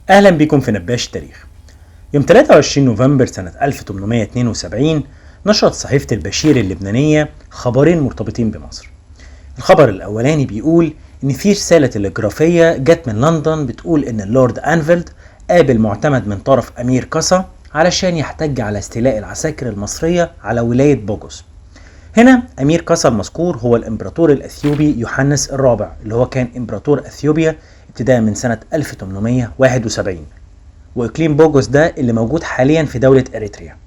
اهلا بكم في نباش التاريخ. يوم 23 نوفمبر سنة 1872 نشرت صحيفة البشير اللبنانية خبرين مرتبطين بمصر. الخبر الاولاني بيقول ان في رسالة تلغرافية جت من لندن بتقول ان اللورد انفيلد قابل معتمد من طرف امير كاسا علشان يحتج على استيلاء العساكر المصرية على ولاية بوغوس. هنا امير كاسا المذكور هو الامبراطور الاثيوبي يوحنس الرابع، اللي هو كان امبراطور اثيوبيا ابتداء من سنة 1871، واقليم بوغوس ده اللي موجود حاليا في دولة اريتريا.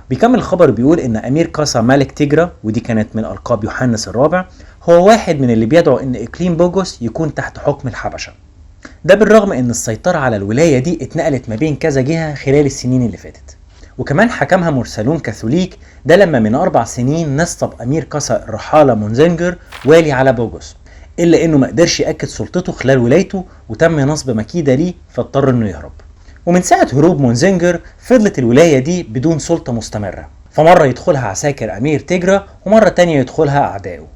بيكمل الخبر بيقول ان امير كاسا ملك تيجرا، ودي كانت من القاب يوحنس الرابع، هو واحد من اللي بيدعو ان اقليم بوغوس يكون تحت حكم الحبشة. ده بالرغم ان السيطرة على الولاية دي اتنقلت ما بين كذا جهة خلال السنين اللي فاتت، وكمان حكمها مرسلون كاثوليك. ده لما من 4 سنين نصب امير كاسا الرحالة مونزنجر والي على بوغوس، الا انه ما قدرش يأكد سلطته خلال ولايته، وتم نصب مكيدة ليه فاضطر انه يهرب. ومن ساعة هروب مونزنجر فضلت الولاية دي بدون سلطة مستمرة، فمرة يدخلها عساكر أمير تيجرا ومرة تانية يدخلها أعدائه.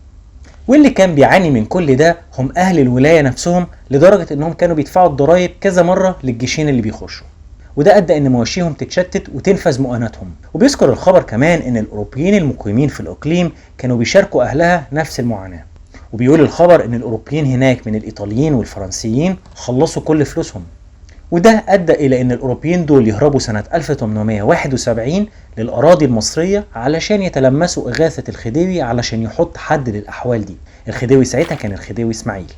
واللي كان بيعاني من كل ده هم أهل الولاية نفسهم، لدرجة إنهم كانوا بيدفعوا الضرايب كذا مرة للجيشين اللي بيخشوا، وده أدى إن مواشيهم تتشتت وتنفذ مؤانتهم. وبيذكر الخبر كمان إن الأوروبيين المقيمين في الإقليم كانوا بيشاركوا أهلها نفس المعاناة. وبيقول الخبر إن الأوروبيين هناك من الإيطاليين والفرنسيين خلصوا كل فلوسهم، وده أدى إلى إن الأوروبيين دول يهربوا سنة 1871 للأراضي المصرية علشان يتلمسوا إغاثة الخديوي علشان يحط حد للأحوال دي. الخديوي ساعتها كان الخديوي إسماعيل.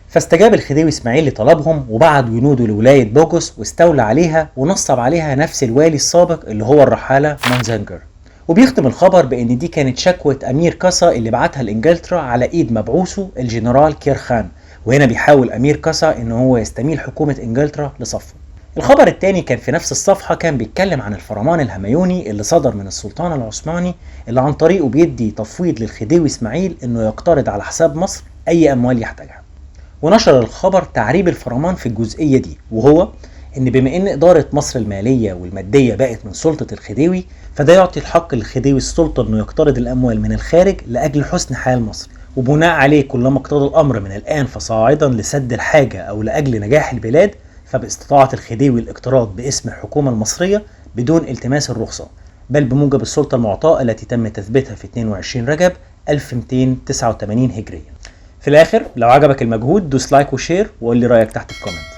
فاستجاب الخديوي إسماعيل لطلبهم وبعت جنوده لولاية بوغوس واستولى عليها ونصب عليها نفس الوالي السابق اللي هو الرحالة مونزنجر. وبيختم الخبر بإن دي كانت شكوى أمير كاسا اللي بعتها لإنجلترا على إيد مبعوثه الجنرال كيرخان، وهنا بيحاول أمير كاسا إن هو يستميل حكومة إنجلترا لصفه. الخبر الثاني كان في نفس الصفحة، كان بيتكلم عن الفرمان الهميوني اللي صدر من السلطان العثماني، اللي عن طريقه بيدي تفويض للخديوي إسماعيل إنه يقترض على حساب مصر أي أموال يحتاجها. ونشر الخبر تعريب الفرمان في الجزئية دي، وهو إن بما إن إدارة مصر المالية والمادية بقت من سلطة الخديوي، فده يعطي الحق للخديوي السلطة إنه يقترض الأموال من الخارج لأجل حسن حال مصر، وبناء عليه كلما اقتضى الأمر من الآن فصاعدا لسد الحاجة أو لأجل نجاح البلاد، فباستطاعة الخديوي الاقتراض باسم الحكومة المصرية بدون التماس الرخصة، بل بموجب السلطة المعطاة التي تم تثبيتها في 22 رجب 1289 هجريا. في الآخر لو عجبك المجهود دوس like و share وقول لي رأيك تحت في comment.